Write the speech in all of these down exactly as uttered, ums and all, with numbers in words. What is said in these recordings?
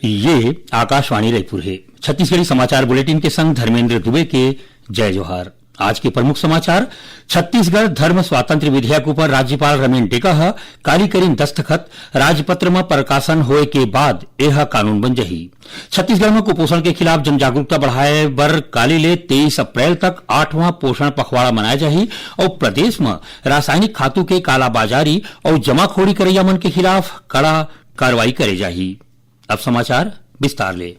ये आकाशवाणी रायपुर हे। छत्तीसगढ़ी समाचार बुलेटिन के संग धर्मेंद्र दुबे के जय जोहार। आज के प्रमुख समाचार। छत्तीसगढ़ धर्म स्वातंत्र्य विधेयक ऊपर राज्यपाल रमेन डेका ह काली करिन दस्तखत, राजपत्र म प्रकाशन होए के बाद एह कानून बन जही। छत्तीसगढ़ म कुपोषण के खिलाफ जन जागरूकता बढ़ाए बर काली ले तेईस अप्रैल तक आठवां पोषण पखवाड़ा मनाए जाही अउ प्रदेश म रासायनिक खातू के कालाबाजारी अउ जमाखोरी करइया मन के खिलाफ कड़ा कार्रवाई करे जाही। अब समाचार विस्तार ले।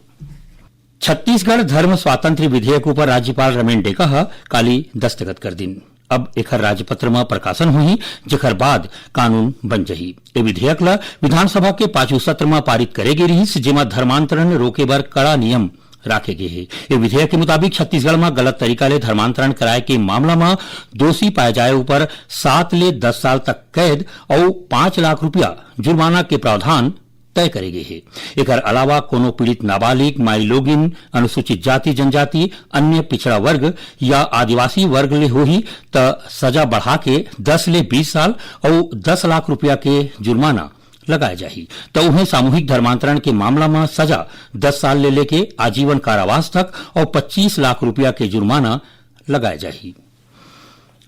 छत्तीसगढ़ धर्म स्वातंत्र्य विधेयक ऊपर राज्यपाल रमेन डेका ह काली दस्तखत कर दिन। अब एखर राजपत्र म प्रकाशन होही, जेखर बाद कानून बन जही। ए विधेयक ल विधानसभा के पाछू सत्र म पारित करे गे रिहिस, जेमा धर्मांतरण रोके बर कड़ा नियम राखे गे हे। ए विधेयक के मुताबिक छत्तीसगढ़ म गलत तरीका ले धर्मांतरण कराए के मामला म दोषी पाए जाए ऊपर सात ले दस साल तक कैद अउ पाँच लाख रुपया जुर्माना के प्रावधान तय करे गे हे। एकर अलावा कोनो पीड़ित नाबालिग, माई लोगिन, अनुसूचित जाति जनजाति, अन्य पिछड़ा वर्ग या आदिवासी वर्ग ले होही, त सजा बढ़ा के दस ले बीस साल अउ दस लाख रुपया के जुर्माना लगाए जाही। त उहें, सामूहिक धर्मांतरण के मामला म सजा दस साल ले लेके आजीवन कारावास तक अउ पच्चीस लाख रुपया के जुर्माना लगाए जाही।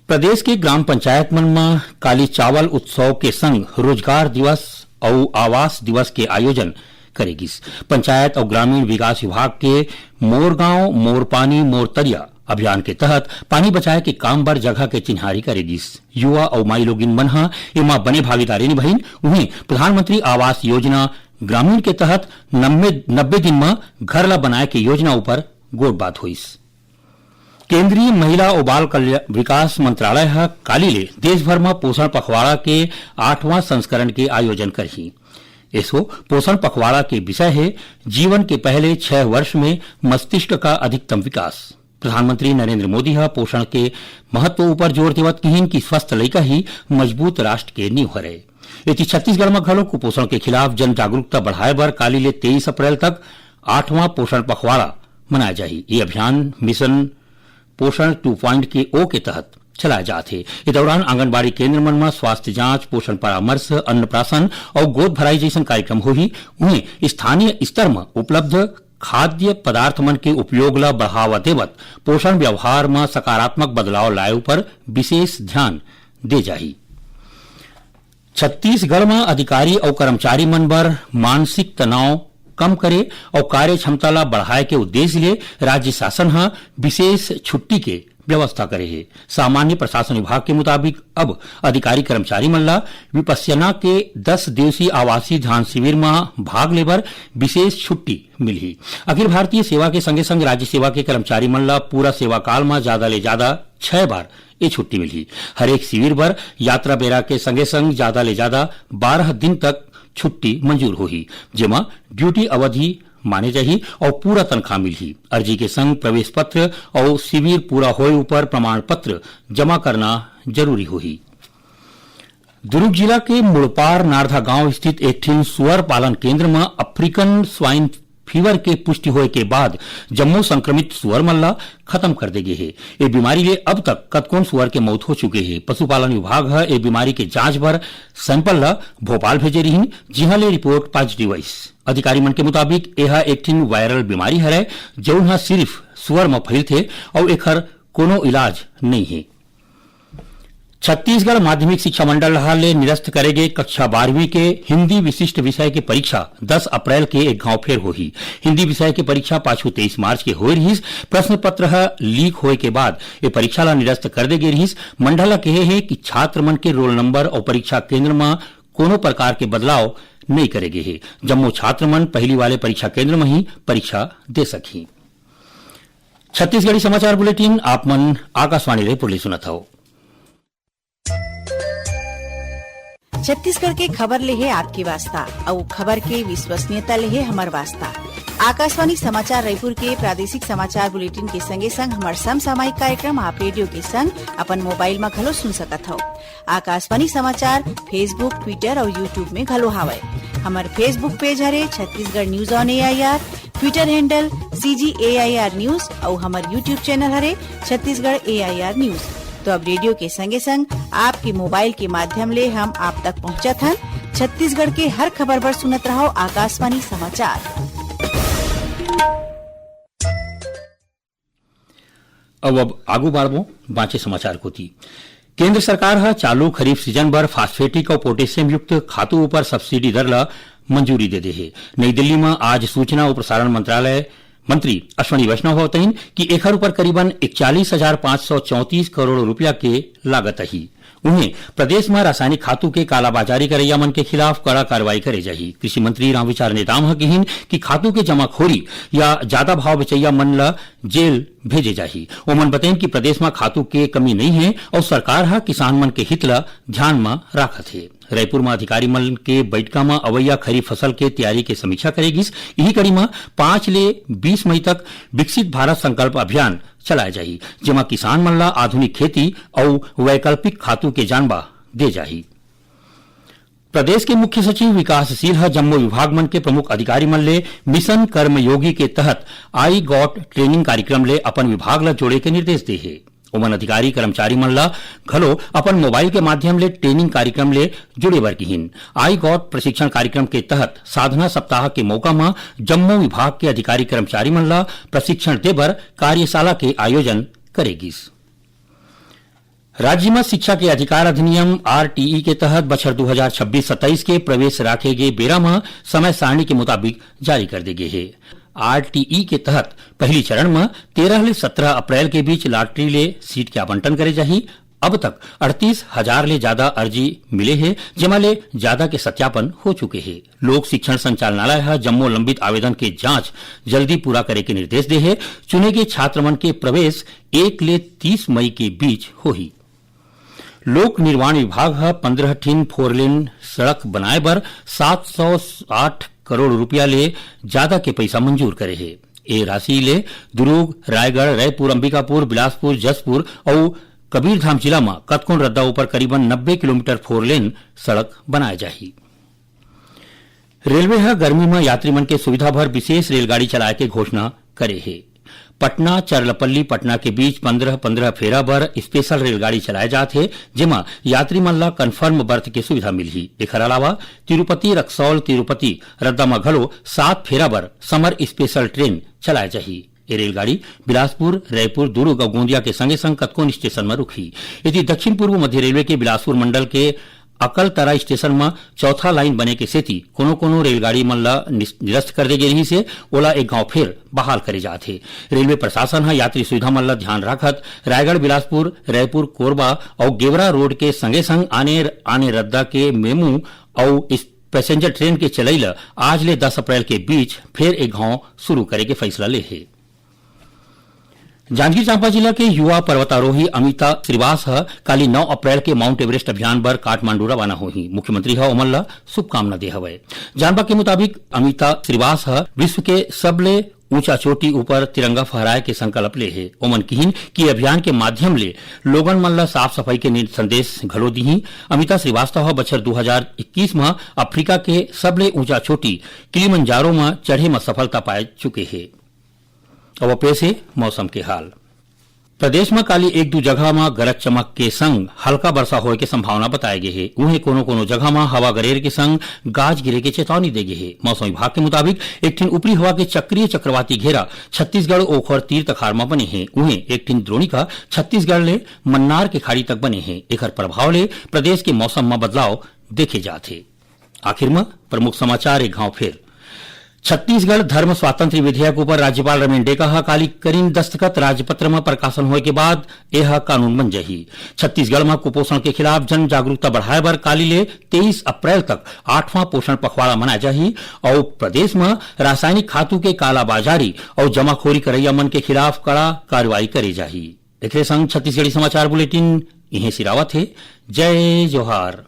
प्रदेश के ग्राम पंचायत मन म काली चावल उत्सव के संग रोजगार दिवस अउ आवास दिवस के आयोजन करे गिस। पंचायत अउ ग्रामीण विकास विभाग के मोर गांव, मोर पानी, मोर तरिया अभियान के तहत पानी बचाए के काम बर जगह के चिन्हारी करे गिस। युवा अउ माई लोगिन मन ह एमा बने भागीदारी निभाइन। उहें, प्रधानमंत्री आवास योजना ग्रामीण के तहत नब्बे, नब्बे दिन म घर ला बनाए के योजना ऊपर गोठबात होइस। केंद्रीय महिला अउ बाल कल्या-, विकास मंत्रालय ह काली ले देश भर म पोषण पखवाड़ा के आठवां संस्करण के आयोजन करही। एसो पोषण पखवाड़ा के विषय हे जीवन के पहले छह वर्ष में मस्तिष्क का अधिकतम विकास। प्रधानमंत्री नरेंद्र मोदी ह पोषण के महत्व ऊपर जोर देवत किहिन कि स्वस्थ लइका ही मजबूत राष्ट्र के नींव हरय। एती छत्तीसगढ़ म घलो कुपोषण के खिलाफ जन जागरूकता बढ़ाए बर काली ले तेईस अप्रैल तक आठवां पोषण पखवाड़ा मनाए जाही। ये अभियान मिशन पोषण टू पॉइंट के ओ के तहत चलाए जात हे। ए दौरान आंगनबाड़ी केंद्र मन म स्वास्थ्य जांच, पोषण परामर्श, अन्नप्राशन अउ गोद भराई जइसन कार्यक्रम होही। उहें, स्थानीय स्तर म उपलब्ध खाद्य पदार्थ मन के उपयोग ल बढ़ावा देवत पोषण व्यवहार म सकारात्मक बदलाव लाए ऊपर विशेष ध्यान दे जाही। छत्तीसगढ़ म अधिकारी अउ कर्मचारी मन बर मानसिक तनाव कम करे अउ कार्य क्षमता ला बढ़ाए के उद्देश्य ले राज्य शासन ह विशेष छुट्टी के व्यवस्था करे हे। सामान्य प्रशासन विभाग के मुताबिक अब अधिकारी कर्मचारी मन ला विपस्यना के दस दिवसीय आवासीय ध्यान शिविर म भाग लेबर विशेष छुट्टी मिलही। अखिल भारतीय सेवा के संगे संग राज्य सेवा के कर्मचारी मन ला पूरा सेवा काल म ज्यादा ले ज्यादा छह बार ये छुट्टी मिलही। हरेक शिविर बर यात्रा बेरा के संगे संग ज्यादा ले ज्यादा बारह दिन तक छुट्टी मंजूर होही, जेमा ड्यूटी अवधि माने जाही अउ पूरा तनख्वाह मिलही। अर्जी के संग प्रवेश पत्र अउ शिविर पूरा होए ऊपर प्रमाण पत्र जमा करना जरूरी होही। दुर्ग जिला के मुड़पार नारधा गांव स्थित एक ठिन सुअर पालन केंद्र म अफ्रीकन स्वाइन फीवर के पुष्टि होए के बाद जम्मो संक्रमित सुअर मन ला खत्म कर दे गे हे। ए बीमारी ले अब तक कतकोन सुअर के मौत हो चुके हे। पशुपालन विभाग ह ए बीमारी के जांच बर सैंपल ला भोपाल भेजे रिहिन, जिहां ले रिपोर्ट पॉजिटिव आइस। अधिकारी मन के मुताबिक, एहा एक ठिन वायरल बीमारी हरय, जउन ह सिरिफ सुअर म फइलथे अउ एखर कोनो इलाज नइ हे। छत्तीसगढ़ माध्यमिक शिक्षा मंडल डहार ले निरस्त करे गे कक्षा बारहवीं के हिंदी विशिष्ट विषय के परीक्षा दस अप्रैल के एक घांव फेर होही। हिंदी विषय के परीक्षा पाछू तेईस मार्च के होए रिहिस। प्रश्न पत्र ह लीक होए के बाद ए परीक्षा ला निरस्त कर दे गे रिहिस। मंडल ह कहे हे कि छात्र मन के रोल नंबर अउ परीक्षा केंद्र म कोनो प्रकार के बदलाव नइ करे गे हे। जम्मो छात्र मन पहिली वाले परीक्षा केंद्र म ही परीक्षा दे सकही। छत्तीसगढ़ी समाचार बुलेटिन आप मन आकाशवाणी रायपुर ले सुनत हव। छत्तीसगढ़ के खबर ले हे आपके वास्ता, अउ खबर के विश्वसनीयता ले हे हमर वास्ता। आकाशवाणी समाचार रायपुर के प्रादेशिक समाचार बुलेटिन के संगे संग हमर समसामयिक कार्यक्रम आप रेडियो के संग अपन मोबाइल म घलो सुन सकत हव। आकाशवाणी समाचार Facebook, Twitter अउ YouTube में घलो हावय। हमर Facebook पेज हरे Chhattisgarh news on AIR, Twitter handle CG AIR news अउ हमर YouTube चैनल हरे छत्तीसगढ़ एआईआर न्यूज। तो अब रेडियो के संगे संग आपके मोबाइल के माध्यम ले हम आप तक पहुंचत हन। छत्तीसगढ़ के हर खबर बर सुनत रहव आकाशवाणी समाचार। अब, अब आगू बाढ़बो बांचे समाचार कोती। केंद्र सरकार ह चालू खरीफ सीजन बर फास्फेटिक अउ पोटेशियम युक्त खातू ऊपर सब्सिडी दर ल मंजूरी दे दे हे। नई दिल्ली म आज सूचना अउ प्रसारण मंत्रालय मंत्री अश्विनी वैष्णव ह बतईन कि एखर ऊपर करीबन इकतालीस हजार पाँच सौ चौंतीस करोड़ रुपया के लागत अही। उहें, प्रदेश म रासायनिक खातू के कालाबाजारी करइया मन के खिलाफ कड़ा कार्रवाई करे जाही। कृषि मंत्री रामविचार नेताम ह किहिन कि खातू के जमाखोरी या जादा भाव बेचइया मन ल जेल भेजे जाही। ओमन बतईन कि प्रदेश म खातू के कमी नइ हे अउ सरकार ह किसान मन के हित ल ध्यान म राखत हे। रईपुर म अधिकारी मन के बइठका म अवइया खरीफ फसल के तैयारी के समीक्षा करे गिस। इही कड़ी म पाँच ले बीस मई तक विकसित भारत संकल्प अभियान चलाए जाही, जेमा किसान मन ल आधुनिक खेती अउ वैकल्पिक खातू के जानबा दे जाही। प्रदेश के मुख्य सचिव विकासशील ह जम्मो विभाग मन के प्रमुख अधिकारी मन ले मिशन कर्मयोगी के तहत आई गॉट ट्रेनिंग कार्यक्रम ले अपन विभाग ल जोड़े के निर्देश दे हे। ओमन अधिकारी कर्मचारी मन ल घलो अपन मोबाइल के माध्यम ले ट्रेनिंग कार्यक्रम ले जुड़े बर किहिन। आई गॉट प्रशिक्षण कार्यक्रम के तहत साधना सप्ताह के मौका म जम्मो विभाग के अधिकारी कर्मचारी मन ल प्रशिक्षण दे बर कार्यशाला के आयोजन करे गिस। राज्य म शिक्षा के अधिकार अधिनियम आरटीई के तहत बछर दो हज़ार छब्बीस सत्ताईस के प्रवेश राखे गे बेरा म समय सारणी के मुताबिक जारी कर दे गे हे। आरटीई के तहत पहली चरण म तेरह ले सत्रह अप्रैल के बीच लॉटरी ले सीट के आवंटन करे जाही। अब तक अड़तीस हजार ले जादा अर्जी मिले हे, जेमा ले जादा के सत्यापन हो चुके हे। लोक शिक्षण संचालनालय ह जम्मो लंबित आवेदन के जांच जल्दी पूरा करे के निर्देश दे हे। चुने गे छात्र मन के प्रवेश एक ले तीस मई के बीच होही। लोक निर्माण विभाग ह पन्द्रह ठिन फोर लेन सड़क बनाए बर सात सौ साठ करोड़ रुपया ले जादा के पइसा मंजूर करे हे। ए राशि ले दुरूग, रायगढ़, रैपुर, अंबिकापुर, बिलासपुर, जशपुर अउ कबीरधाम जिला म कतकोन रद्दा ऊपर करीबन नब्बे किलोमीटर फोर लेन सड़क बनाए जाही। रेलवे ह गर्मी म यात्री मन के सुविधा बर विशेष रेलगाड़ी चलाए के घोषणा करे हे। पटना चरलपल्ली पटना के बीच पन्द्रह पन्द्रह फेरा बर स्पेशल रेलगाड़ी चलाए जात हे, जेमा यात्री मन ला कन्फर्म बर्थ के सुविधा मिलही। एखर अलावा तिरुपति रक्सौल तिरुपति रद्दा म घलो सात फेरा बर समर स्पेशल ट्रेन चलाए जाही। ए रेलगाड़ी बिलासपुर, रैपुर, दुर्ग अउ गोंदिया के संगे संग कतकोन स्टेशन म रुकही। एती दक्षिण पूर्व मध्य रेलवे के बिलासपुर मंडल के अकलतरा स्टेशन म चौथा लाइन बने के सेती कोनो-कोनो रेलगाड़ी मन ल निस-, निरस्त कर दे गे रिहिस हे, ओला एक घांव फेर बहाल करे जात हे। रेलवे प्रशासन ह यात्री सुविधा मन ल ध्यान राखत रायगढ़, बिलासपुर, रैपुर, कोरबा अउ गेवरा रोड के संगे-संग आने, आने रद्दा के मेमू अउ इस पैसेंजर ट्रेन के चलई ल आज ले दस अप्रैल के बीच फेर एक घांव शुरू करे के फैसला ले हे। जांजगीर चांपा जिला के युवा पर्वतारोही अमिता श्रीवास ह काली नौ अप्रैल के माउंट एवरेस्ट अभियान बर काठमांडू रवाना होही। मुख्यमंत्री ह ओमन ल शुभकामना दे हवय। जानबा के मुताबिक, अमिता श्रीवास ह विश्व के सबले ऊंचा चोटी ऊपर तिरंगा फहराए के संकल्प ले हे। ओमन किहिन कि अभियान के माध्यम ले लोगन मन ल साफ सफाई के नि-, संदेश घलो दिही। अमिता श्रीवास्तव ह बछर दू हजार इक्कीस म अफ्रीका के सबले ऊंचा चोटी किलिमंजारो म चढ़े म सफलता पाए चुके हे। अब पेश हे मौसम के हाल। प्रदेश म काली एक दू जगह म गरज चमक के संग हल्का वर्षा होए के संभावना बताए गे हे। उहें कोनो-कोनो जगह म हवा गरेर के संग गाज गिरे के चेतावनी दे गे हे। मौसम विभाग के मुताबिक एक ठिन ऊपरी हवा के चक्रीय चक्रवाती घेरा छत्तीसगढ़ ओखर तीर तखार म बने हे। उहें एक ठिन द्रोणिका छत्तीसगढ़ ले मन्नार के खाड़ी तक बने हे। एखर प्रभाव ले प्रदेश के मौसम म बदलाव देखे जात हे। आखिर म प्रमुख समाचार एक घांव फेर। छत्तीसगढ़ धर्म स्वातंत्र्य विधेयक ऊपर राज्यपाल रमेन डेका ह काली करिन दस्तखत। राजपत्र म प्रकाशन होए के बाद एह कानून बन जाही। छत्तीसगढ़ म कुपोषण के खिलाफ जन जागरूकता बढ़ाए बर काली ले तेईस अप्रैल तक आठवां पोषण पखवाड़ा मनाए जाही अउ प्रदेश म रासायनिक खातू के कालाबाजारी अउ जमाखोरी करइया मन के खिलाफ कड़ा कार्रवाई करे जाही। एकरे संग छत्तीसगढ़ी समाचार बुलेटिन इहें सिरावत हे। जय जोहार।